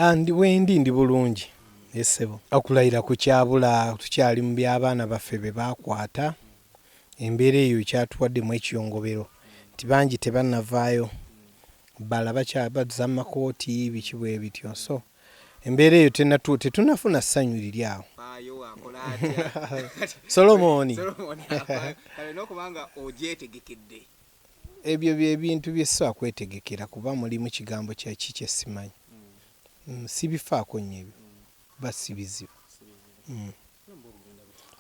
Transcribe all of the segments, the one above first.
Ah, ndi wendi ndi bulungi esebo. Okulayira kukyabula, tukyali mu by'abaana baffe be baakwata. Embeera eyo ekyatuwaddemu ekiyongobero nti bangi tebannavaayo, balala bakyabazza mu makooti, biki bwe bityo. So embeera eyo tetunnafuna ssanyu liri awo. Solomoni. Ebyo bye bintu bye sisobola kwetegekera kuba mulimu kigambo kya ki kye simanyi. Sibifaako nnyo ebyo kuba si bizibu.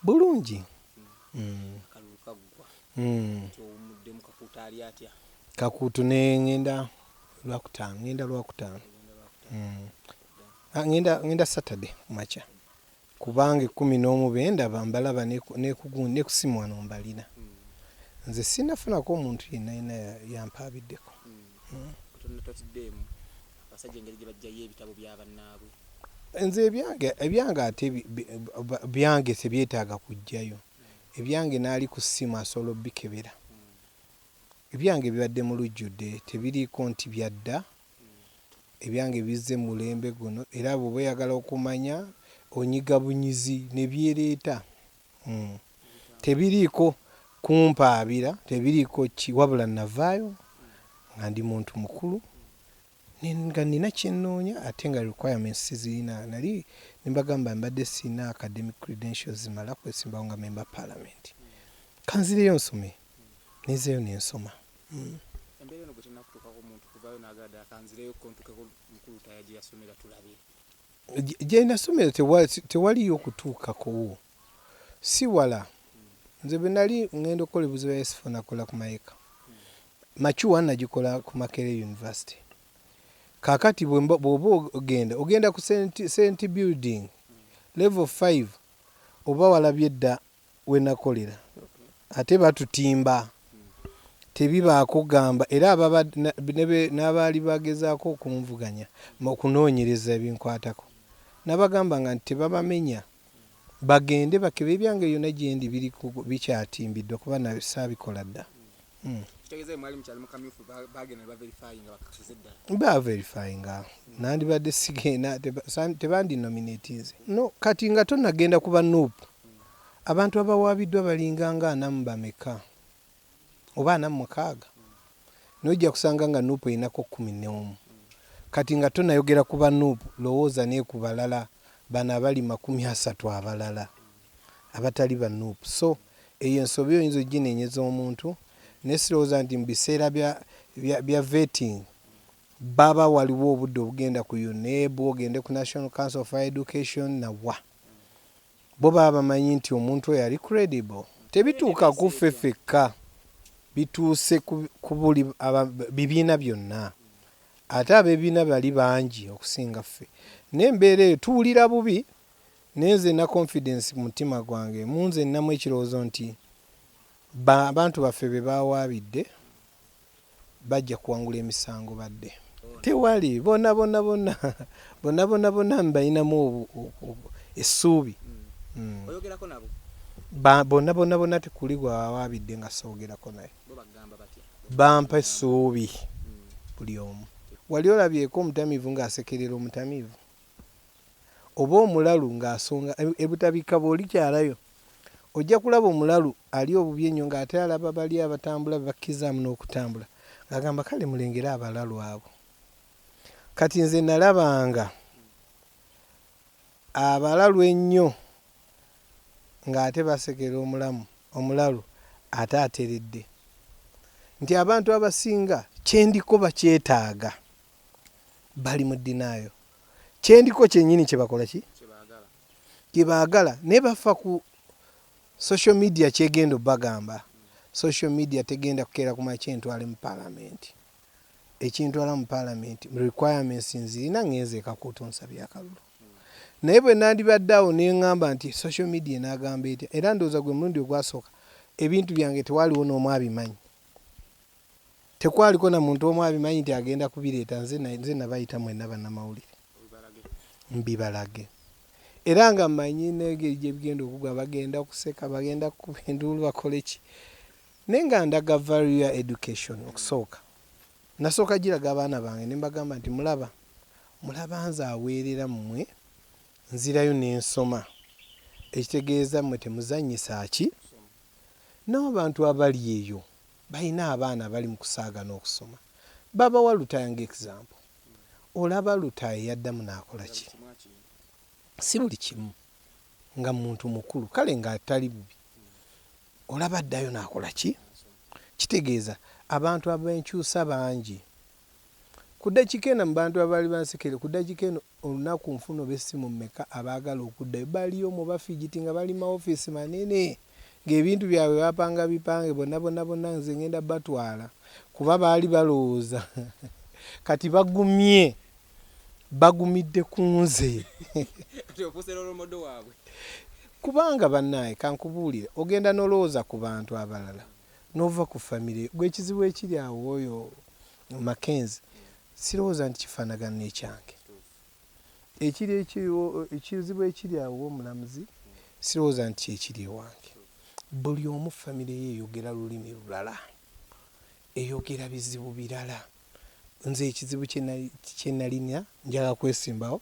Bulungi. Kakuutu ne ngenda Lwakutaano, ngenda Lwakutaano. Ngenda Saturday ku makya. Kubanga 11 be ndaba mbalaba ne ku ssimu wano mbalina. Nze sinnafunako omuntu yenna yenna yampaabiddeko. Nze ebyange ate byange tebyetaaga kuggyayo. Ebyange n'ali ku ssimu asobola obbikebera. Ebyange bibadde mu lujjudde tebiriiko nti byadda. Ebyange bizze mu mulembe guno era bw'oba oyagala okumanya onyiga bunyizi ne byereeta. Tebiriiko kumpaabira, tebiriiko ki wabula navaayo nga ndi muntu mukulu nga nnina kye nnoonya ate nga requirements sizirina. Nali ne mbagamba mbadde sirina academic credentials zimala kwesimbawo nga member wa parliament. Kanzireyo nsome, ne nzirayo ne nsoma. Embeera eno gwe tennakutuukako muntu kuvaayo n'agala ddala kanzireyokko ntuukeko mukulu Lutaaya gye yasomera tulabe. Gye nasomera tewaliyo kutuukako si wala. Nze bwe nali ngenda okukola ebibuuzo bya S4 nakola ku Mayeka. Mature nagikola ku Makerere University. Kaakati bw'oba ogenda ku Saint Building level 5 oba walabye dda we nakolera ate batutimba tebibaako gamba era n'abaali bagezaako okunvuganya okunoonyereza ebinkwatako nabagamba nga nti tebabamenya bagende bakebe ebyange byonna gyendi bikyatimbiddwa kuba saabikola dda. Baverifyinga nandibadde sigenda tebandinominatinze no kati nga tonagenda kuba NUP abantu abawaabiddwa balinga nga 40 bameka oba 46 naye ojja kusanga nga NUP erinako 11 kati nga tonayogera ku ba NUP lowooza ne ku balala bano abali 30 abalala abatali ba NUP. So eyo ensobi oyinza oginenyeza omuntu naye sirowooza nti mu biseera bya vetting baba waliwo obudde obugenda ku UNEB ogende ku National Council of Higher Education nawa bo baba bamanyi nti omuntu oyo ali credible. Tebituuka ku ffe ffekka, bituuse ku buli bibiina byonna ate ab'ebibiina bali bangi okusinga ffe naye embeera eyo tuwulira bubi naye nze nina confidence ku mutima gwange mu nze ninamu ekirowoozo nti abantu baffe be bawaabidde bajja kuwangula emisango badde. Tewali bonna bonna bonna bonna bonna bonna mbalinamu essuubi. Oyogerako nabo? Bonna bonna bonna tekuli gwe bawaabidde nga soogerako naye. Bampa essuubi buli omu. Wali olabyeko omutamiivu ng'asekerera omutamiivu? Oba omulalu ng'asonga ebutabika bw'olikyalayo ojja kulaba omulalu ali obubi ennyo ng'ate alaba bali abatambula be bakkizaamu n'okutambula ng'agamba kale mulengere abalalu abo. Kati nze nalabanga abalalu ennyo ng'ate basekera omulamu omulalu ate ateredde. Nti abantu abasinga kyendiko bakyetaaga bali mu denial. Kyendiko kyennyini kye bakola ki? Kye baagala naye bafa ku social media kyegenda obbagamba. Social media tegenda kukeera ku makya entwale mu palamenti. Ekintwala mu palamenti requirements nzirina ngenze e Kakuuto nsabye akalulu. Naye bwe nandibadde awo ne ŋŋamba nti social media enaagamba etya era ndowooza gwe mulundi ogwasooka ebintu byange tewaaliwo n'omu abimanyi. Tekwaliko na muntu omu abimanyi nti agenda kubireeta nze nabayita mwenna bannamawulire mbibalage. Era nga mmanyi n'engeri gye bigenda okugwa bagenda kuseka, bagenda kukuba enduulu bakole ki. Naye nga ndaga value ya education okusooka. Nasooka giraga abaana bange ne mbagamba nti mulaba Mulaba nze aweerera mmwe nzirayo ne nsoma, ekitegeeza mmwe temuzannyisa ki? N'abantu abali eyo balina abaana abali mu kusaaga n'okusoma babawa Lutaaya nga example. Olaba Lutaaya yaddamu n'akola ki? Si buli kimu nga muntu mukulu kale nga tali bubi. Olaba addayo n'akola ki? Kitegeeza abantu abenkyusa bangi. Ku ddakiika eno mu bantu abaali bansekere ku ddakiika eno olunaku nfuna oba essimu mmeka abaagala okuddayo bali omwo bafijiti nga bali maofiisi manene ng'ebintu byabwe bapanga bipange bonna bonna bonna nze ngenda batwala kuba baali balowooza kati bagumye bagumidde ku nze kubanga bannaaye kankubuulire ogenda n'olowooza ku bantu abalala n'ova ku famire gwe ekizibu ekiri awo oyo Mackenzie sirowooza nti kifaanagana n'ekyange. Ekiri ekiriwo ekizibu ekiri awo ow'omulamuzi sirowooza nti kyekiri ewange. Buli omu famire ye eyogera lulimi lulala, eyogera bizibu birala. Nze ekizibu kye nalina njagala kwesimbawo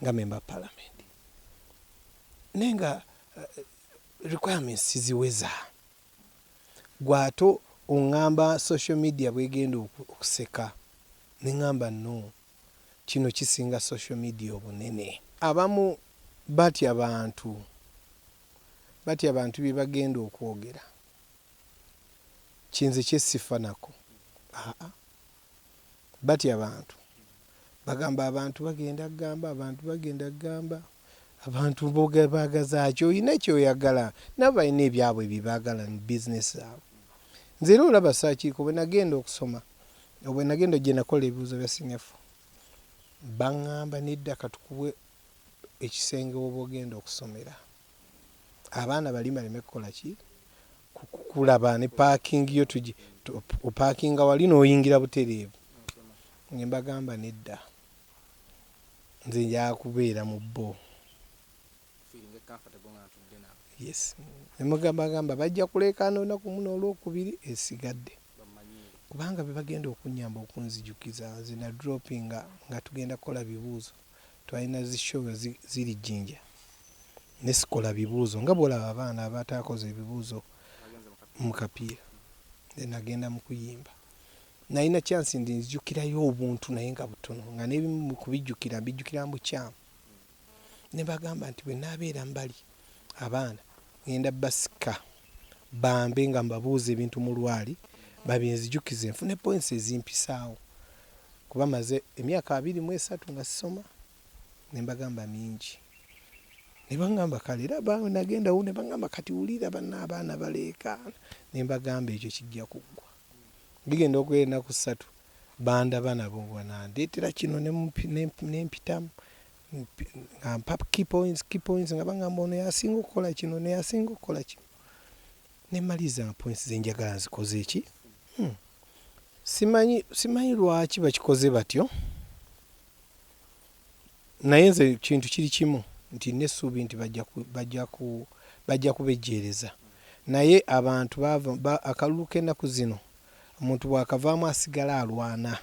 nga memba wa palamenti naye nga eh, requirements siziweza. Gwe ate ongamba social media bwegenda okuseka nengamba no kino kisinga social media obunene. Abamu batya bantu batya bantu byebagenda okwogera kinze kyesifa nako aa batya bantu bagamba abantu bagenda gamba abantu bagenda gamba. Abantu bagazaaki olina kyoyagala nabo balina ebyabwe byebagala mu business zaabwe. Nze era olaba Saakiiko bwe nagenda okusoma bwe nagenda gye nakola ebibuuzo bya senior four bangamba nedda katukuwe ekisenge woba ogenda okusomera abaana bali baleme kukola ki kukulaba ne parking yo tugi opakinga wali n'oyingira butereevu ne mbagamba nedda. Nze njagala kubeera mu bo. Yes. Nemugamba bajja kuleekaana olunaku lumu n'olwokubiri esigadde. Kubanga be bagenda okunnyamba okunzijukiza nze na droppinga nga tugenda kukola bibuuzo. Twalina zi show nga ziri Jinja ne sikola bibuuzo nga bw'olaba abaana abataakoze ebibuuzo mu kapiira. Nze nagenda mu kuyimba. Nalina chance ndi nzijukirayo obuntu naye nga butono nga n'ebimu kubijjukira mbijjukira mu bukyamu. Ne bagamba nti bwe naabeera mbali abaana ngenda basika bambe nga mbabuuza ebintu mu lwali babinzijukize nfune points ezimpisaawo kuba maze emyaka 23 nga sisoma ne mbagamba mingi. Ne bangamba kale era nagenda wo ne bangamba kati wulira banno abaana baleekaana ne mbagamba ekyo kijja kuggwa. Bigenda okubeera ennaku ssatu bandaba nabo banandeetera kino ne mpitamu nga mpa key points, key points nga bangamba ono y'asinga okukola kino ono y'asinga okukola kino ne mmaliriza nga points ze njagala nzikoze ki hmm. Simanyi, simanyi lwaki bakikoze batyo naye nze kintu kiri kimu nti nina essuubi nti bajja kubejjeereza naye abantu baava akalulu k'ennaku zino omuntu bw'akavaamu asigala alwana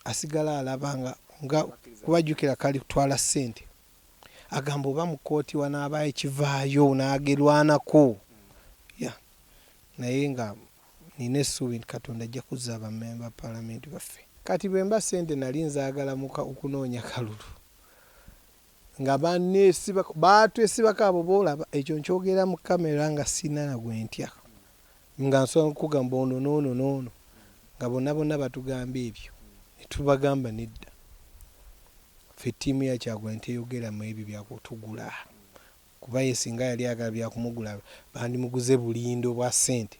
asigala alaba nga nga kuba jjukira kali kutwala ssente agamba oba mu kkooti wanaabaayo ekivaayo n'agerwanako ya naye nga nina essuubi nti Katonda ajja kuzza bammemba ba palamenti baffe. Kati bwe mba ssente nali nzaagala mu kunoonya kalulu nga banneesibako baatwesibako abo b'olaba ekyo nkyogera mu kkamera nga sirina na gwe ntya nga nsobola okukugamba ono n'ono n'ono nga bonna bonna batugamba ebyo ne tubagamba nedda ffe ttiimu ya Kyagulanyi teyogera mu ebyo bya kutugula kuba ye singa yali ayagala byakumugula bandimuguze bulindo bwa ssente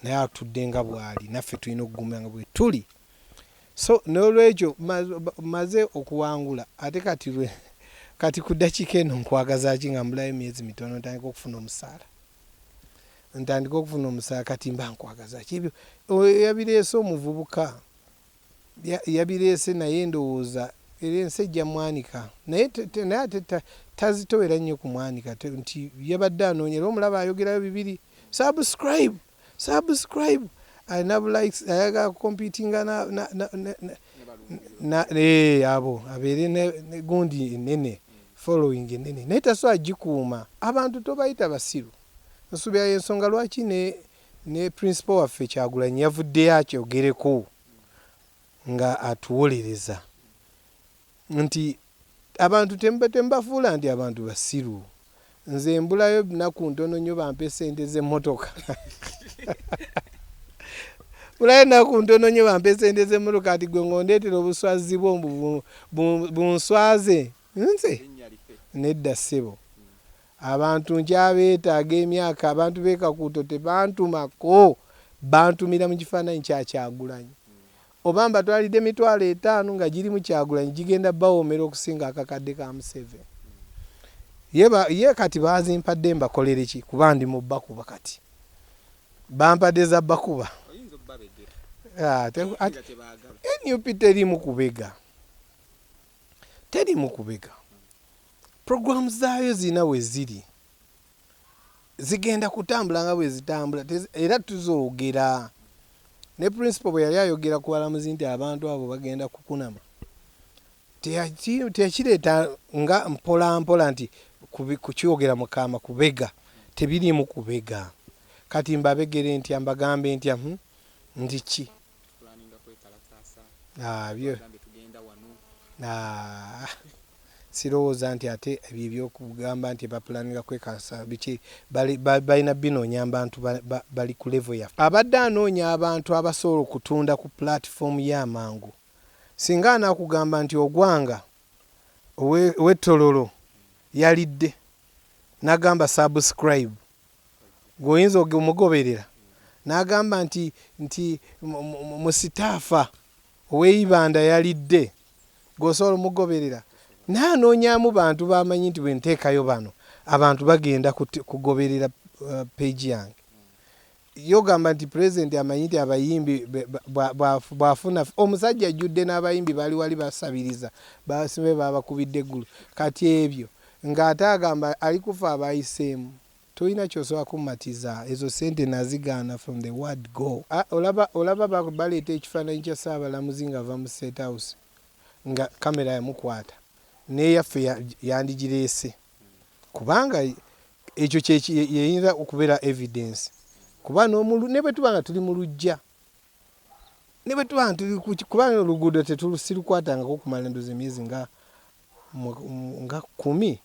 naye atudde nga bwali naffe tulina okuguma nga bwetuli so nolwekyo maze okuwangula ate kati lwe kati ku ddakiika eno nkwagaza ki nga mbulayo emyezi mitono ntandika okufuna omusaala ntandika okufuna omusaala kati mba nkwagaza ki ebyo yabireese omuvubuka Yabireese naye ndowooza era ensi ejja mwanika naye naye ate tazitowera nnyo kumwanika nti yabadde anoonya era omulaba ayogerayo bibiri subscribe subscribe alina bu likes ayagala competinga Abo abeere ne gundi enene, following enene, naye tasobola gikuuma. Abantu tobayita basiru. Nsuubira y'ensonga lwaki ne principal waffe Kyagulanyi yavuddeyo akyogereko nga atuwolereza nti abantu tembafuula nti abantu basiru. Nze mbulayo nnaku ntono nnyo bampe ssente z'emmotoka. Mbulayo ennaku ntono nnyo bampe ssente z'emmotoka, kati gwe ng'ondeetera obuswazi bwo mbu bunswaze nze? Nedda ssebo. Abantu nkyabeetaaga emyaka, abantu b'e Kakuuto tebantumako, bantumira mu kifaananyi kya Kyagulanyi. Oba mbatwalidde 50,000 nga girimu Kyagulanyi, gigenda bawoomera okusinga akakadde ka Museveni. Ye kati baazimpadde mbakolere ki? Kuba ndi mu bakuba kati. Bampadde za bakuba. NUP teriimu kubega. Teriimu kubega. Programu zaayo zirina we ziri. Zigenda kutambula nga bwe zitambula era tuzoogera. Ne principal bwe yali ayogera ku balamuzi nti abantu abo bagenda kukunama, teyakireeta nga mpola mpola nti kukyogera mu kaama kubega. Tebiriimu kubega. Kati mbabegere ntya, mbagambe ntya, nti ki? Sirowooza nti ate ebyo ebyokugamba nti bapulaninga kwekalasa biki, balina binoonya abantu bali ku level yaffe. Abadde anoonya abantu abasobola okutunda ku platform ye amangu. Singa anaakugamba nti Ogwanga ow'e Tororo yalidde n'agamba subscribe, gwe oyinza omugoberera? N'agamba nti nti Musitaafa ow'e Ibanda yalidde, gwe osobola omugoberera? Naye anoonyaamu bantu b'amanyi nti bwe nteekayo bano abantu bagenda kugoberera page yange. Ye ogamba nti pulezidenti amanyi nti abayimbi bw'afuna omusajja ajjudde n'abayimbi bali wali basabiriza, basibe babakubidde eggulu. Kati ebyo ng'ate agamba ali kufa abayiseemu. Tolina ky'osobola kummatiza, ezo ssente nazigaana from the word go. Olaba olaba baleeta ekifaananyi kya Ssaabalamuzi ng'ava mu State House nga kamera yamukwata, n'eyaffe yandigireese kubanga ekyo yeyinza okubeera evidence kuba ne bwe tuba nga tuli mu luggya, ne bwe tuba nga tuli kubanga oluguudo sirukwatangako okumala ndowooza emyezi nga nga 10.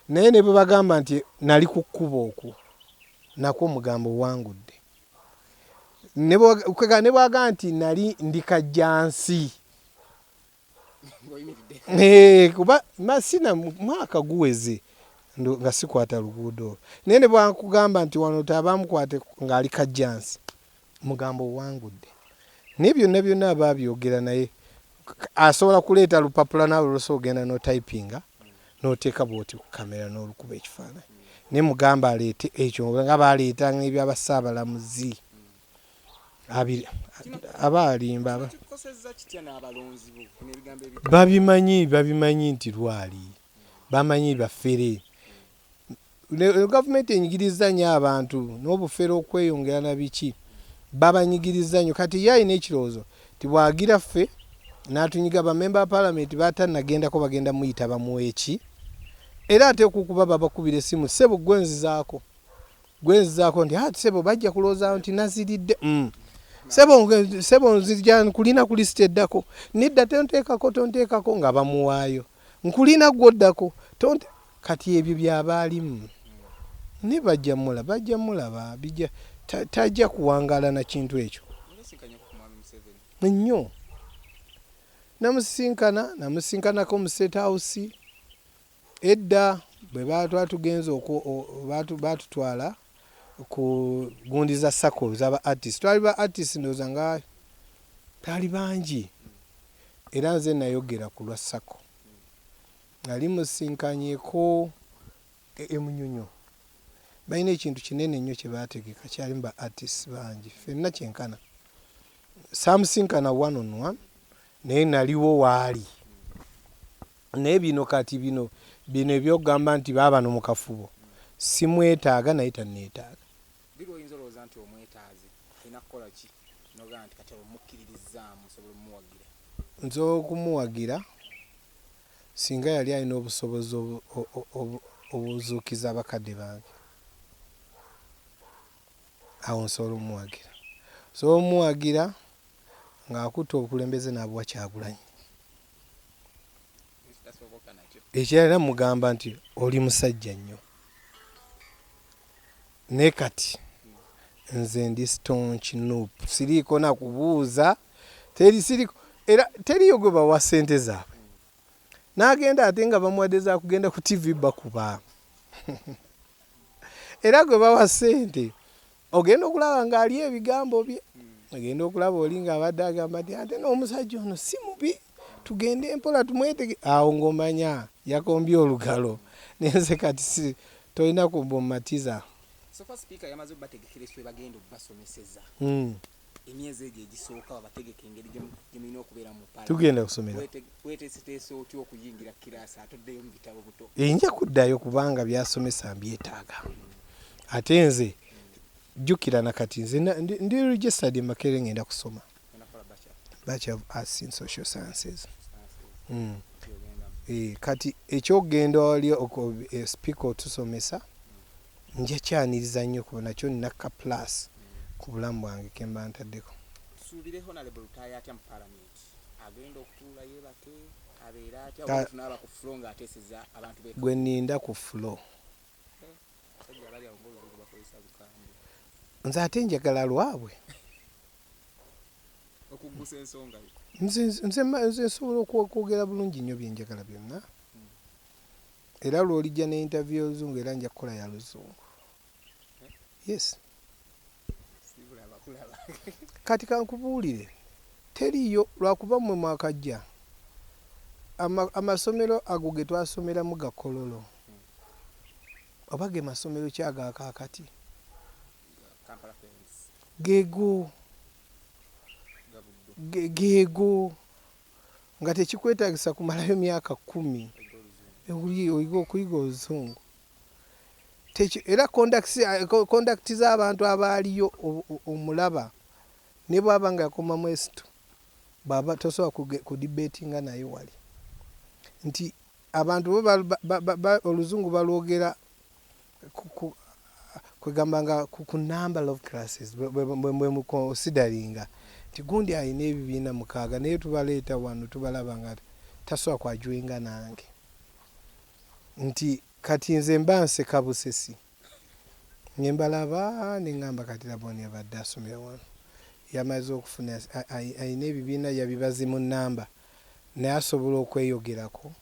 Naye ne bwe bagamba nti nali ku kkubo okwo, nakwo omugambo owangudde. Ne bw'agamba nti nali ndi Kajjansi, kuba sina mwaka guweze nga sikwata luguudo olwo. Naye ne bwakugamba nti wano tabamukwate ng'ali Kajjansi, omugambo owangudde. Naye byonna byonna aba abyogera, naye asobola kuleeta lupapula naawe lw'osobola ogenda n'otypinga n'oteeka bw'oti ku kamera n'olukuba ekifaananyi. Naye mugambe aleete ekyo nga baleeta eby'abassaabalamuzi. Aba alimba. Babimanyi, babimanyi nti lwali. Bamanyi bafere. Gavumenti enyigirizza nnyo abantu n'obufere okweyongera na biki, babanyigirizza nnyo. Kati ye alina ekirowoozo nti bw'agira ffe n'atunyiga, bammemba ba palamenti b'atannagendako bagenda muyita bamuwe ki? Era ate okukuba babakubira essimu, ssebo ggwe nzizaako, ggwe nzizaako nti ah ssebo bajja kulowooza nti naziridde. Ssebo ssebo nzija nkulina ku lisiti eddako, nedda tonteekako tonteekako nga bamuwaayo, nkulina ggwe oddako tonte. Kati ebyo by'aba alimu. Naye bajja mulaba, bajja mulaba, bijja tajja kuwangaala na kintu ekyo. Nnyo. Namusisinkana, namusisinkanako mu State House edda bwe twali tugenze baatutwala ku gundi za SACCO z'aba artist. Twali ba artist ndowooza nga twali bangi era nze nayogera ku lwa SACCO. Nali musinkanyeko e Munyonyo. Balina ekintu kinene nnyo kye baategeka kyalimu ba artists bangi ffenna kyenkana. Saamusinkana one on one naye naliwo waali. Naye bino kati bino bino eby'okugamba nti baabano mu kafubo simwetaaga naye tanneetaaga. Ddi lw'oyinza olowooza nti omwetaaze? Alina kukola ki n'ogamba nti kati olwo mmukkiririzzaamu nsobola omuwagira? Nsobola okumuwagira singa yali alina obusobozi obuzuukiza bakadde bange, awo nsobola omuwagira. Nsobola omuwagira ng'akutte obukulembeze n'abuwa Kyagulanyi. Ekirala era mugamba nti oli musajja nnyo, naye kati nze ndi staunch Nup, siriiko na kubuuza, teri siriiko era teriyo gwe bawa ssente zaabwe n'agenda ate nga bamuwadde za kugenda ku TV bakuba era gwe bawa ssente ogenda okulaba ng'ali ebigambo bye, ogenda okulaba oli ng'abadde agamba nti ate n'omusajja ono si mubi, tugende mpola tumwetege, awo ng'omanya yakombye olugalo. Naye nze kati si tolina kumbomatiza. So far sipiika yamaze obategekera ekifo bagenda obasomeseza emyezi egyo egisooka, babategeka engeri gye mulina okubeera mu parliament. Tugenda kusomera. Weteeseteese otya okuyingira kiraasi ate oddeyo mu bitabo buto? Nja kuddayo kubanga byasomesa mbyetaaga. Ate nze jjukira na kati nze ndi registered e Makerere, ngenda kusoma Bachelor of Arts in Social Sciences. Kati ekyokugenda wali speaker otusomesa nja kyaniriza nnyo kuba nakyo nina ka plus ku bulamu bwange kemba ntaddeko. Tusuubire Honorable Lutaaya atya mu parliament? Agenda okutuula yeebake, abeere atya, oba tunaaba ku floor ng'ateeseza abantu be? Gwe nninda ku floor. Abasajja abali awo ng'oluzungu bakozesa lukambwe. Nze ate njagala lwabwe. Okuggusa ensonga yo. Nze nsobola okwogera bulungi nnyo bye njagala byonna. Era lw'olijja ne interview y'oluzungu era nja kukola ya luzungu. Yes. Kati kankubuulire, teriiyo lwakuba mmwe mwakajja. Amasomero ago ge twasomeramu ga Kololo oba ge masomero ki aga kaakati? Geego. Geego. Nga tekikwetaagisa kumalayo myaka 10 oyiga okuyiga oluzungu. Era conduct z'abantu abaaliyo omulaba ne bw'aba nga yakoma mu S2 bw'aba tosobola kudebatinga naye wali nti abantu bo oluzungu balwogera kwegamba nga ku number of classes bwe muconsideringa nti gundi alina ebibiina 6 naye tubaleeta wano tubalaba nga tasobola kwajuinga nange nti kati nze mba nseka busesi ne mbalaba ne ŋŋamba kati Laboni abadde asomera wano yamaze okufuna alina ebibiina yabibaze mu nnamba naye asobola okweyogerako.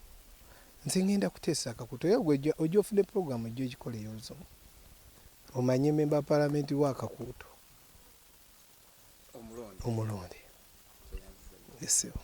Nze ŋŋenda kuteesa akakutu era gwe ojja ofune pulogulaamu ojja ogikola ey'oluzungu omanye memba wa paalamenti w'akakuuto omulonde. Ssebo.